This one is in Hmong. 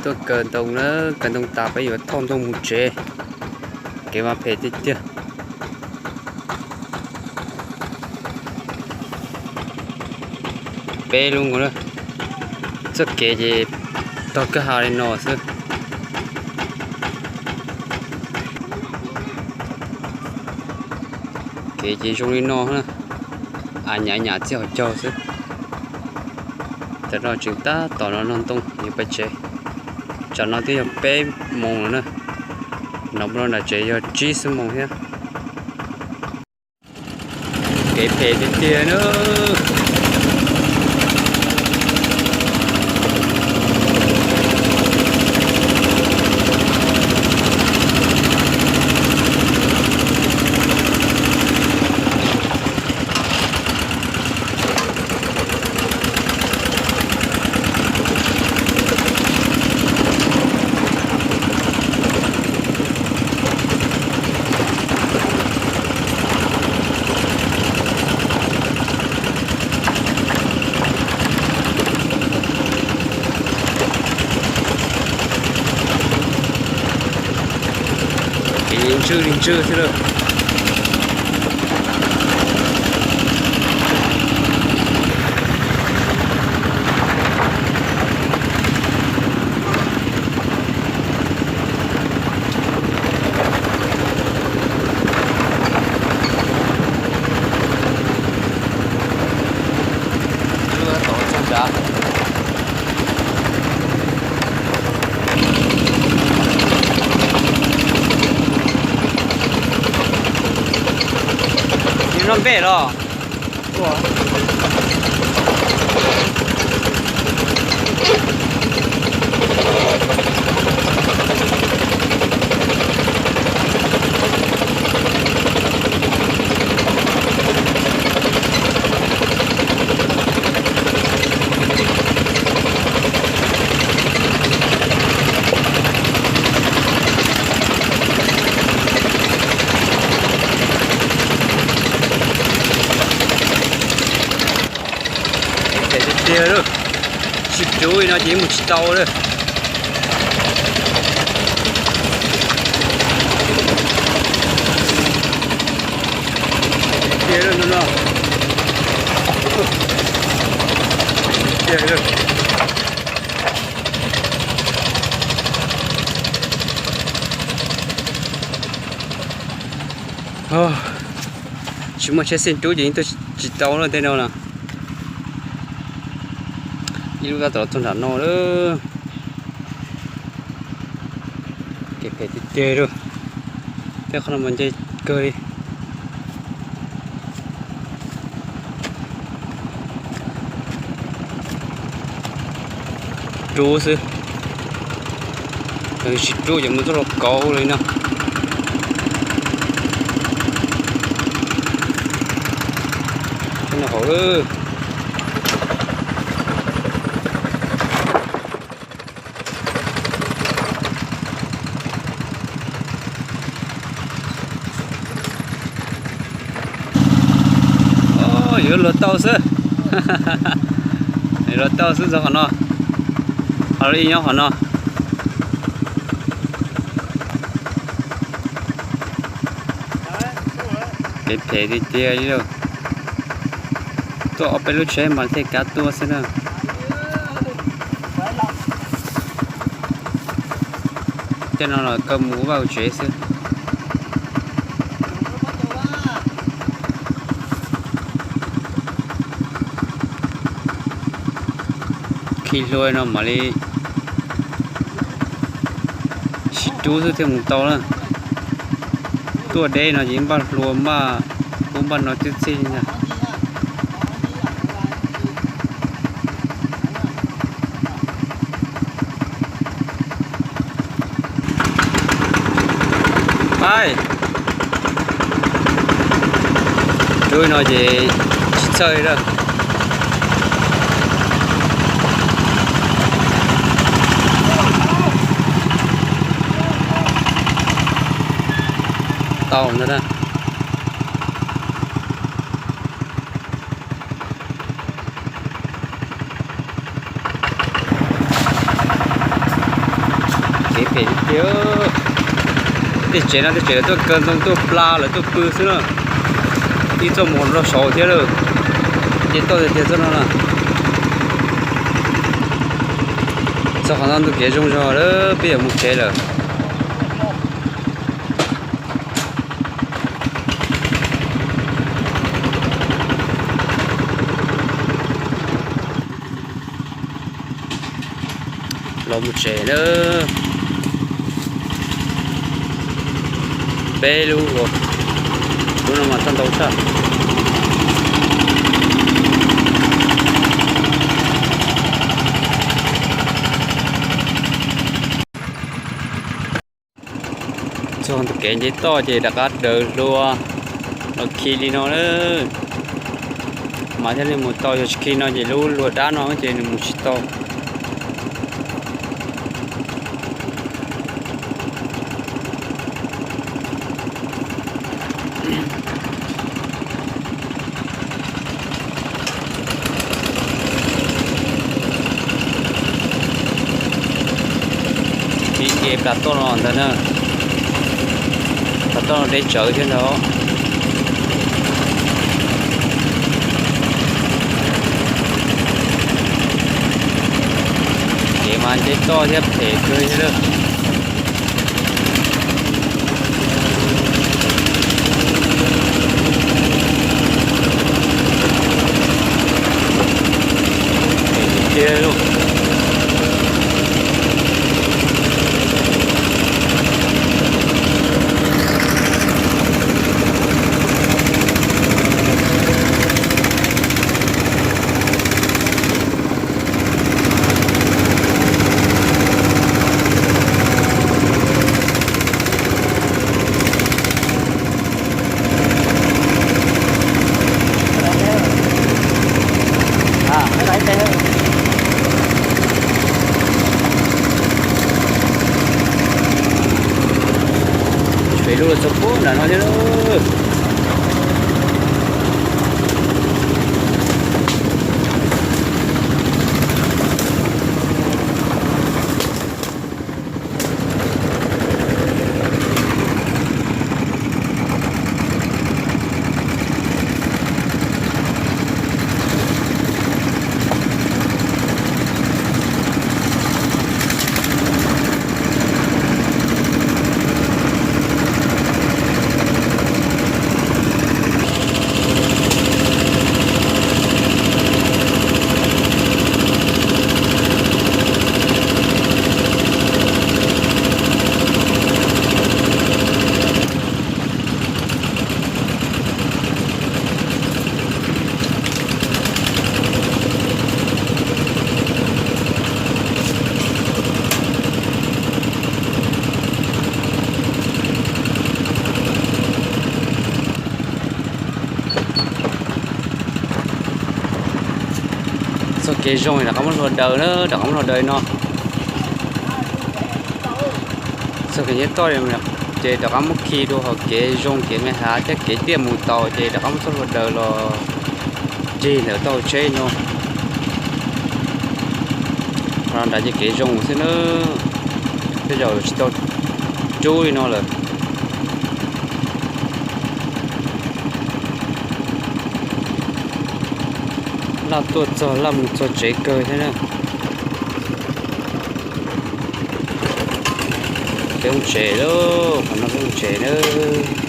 Kaw ntoo na, kaw ntoo tas peb yuav thauj ntoo mus tsev. Kev mas phem tiag tiag. Peb lub nkaus na, txoj kev ces tog kwj ha li no xwb. Kev ces zoo li no na, a nyam nyam txij hauv caug xwb. Tam no tseem tab tom los noj ntoo yuav pais tsev. Tsam no twb yog peb moos lawm na, no mus rau nram tsev yog tsib xuab moos thiab. Kev phem tiag tiag na. Kev li ntswj li ntswj xwb lawm. Lub tod txog nrad. Nws noj npej los? Phem tiag tiag lawm. Tsis rub li no ces mus tsis tau lawm. Tiag lawm no. Tiag lawm. Tsis muaj tsheb xij rub ces yeej tuaj tsis tau lawm tej no na. Ib lub tab tom los txog nram no lawm. Kev phem tiag tiag li. Tej qhov no mas nce kawg li. Rub xwb. Yog tsis rub ces mus txoj hlua kauv li no. Hauv lawm. Yuav luag tau xwb. Luag tau xwb txog qhov no. Qhov li nyob qhov no. Kev phem tiag tiag li lauj. Tuaj ob peb lub tsheb mas thiaj kav tuaj xwb na. Tej no los kaw mus vaj ua tsev xwb. Khi hlua no mam li sib rub xwb thiaj mus tau na. Tuaj deb no ces npaj hlua npaj ub npaj no tib txhij li ntag. Aib, rub no ces tsis txhawj li lawm. Tau ntag na. Tiag, tej tsev no tej tsev lawv tuaj kaw ntoo tuaj pla lawv tuaj pw xwb na. Ib txoj mus rau saud thiab lawm. Ces toj tiag tiag txoj no na. Txog qhov no ntu kev zoo zog lawm, peb yuav mus tsev lawm. Los mus tsev na. Peb lub, lub no mas txoj ntau tshaj. Txog ntawm kev nce toj ces rov qab daws hlua los khi li no na. Mas thiaj li mus tau, yog tsis khi no ces lub luag dab no ces nws mus tsis tau. Tib nce plas toj no ntag na. Plas toj no deb tsawv thiab ntag. Kev mas nce toj thiab phem kawg thiab lawm. Pem lub txog puag nram no thiab. Txoj kev zoo rov qab muab hlua daws na, rov qab muab hlua daws no. Txoj kev nce toj ces rov qab muab khi rau hauv kev zoo kev me hav thiab kev tiaj mus tau ces rov qab muab txoj hlua daws los cig ntawm taub hau tsheb no. Qhov no nrad ces kev zoo xwb na, tej zaum tsis tau rub li no lawm. Laj tuaj txog laj mus txog tsev kawg thiab na. Peb mus tsev lauj, qhov no peb mus tsev nawb.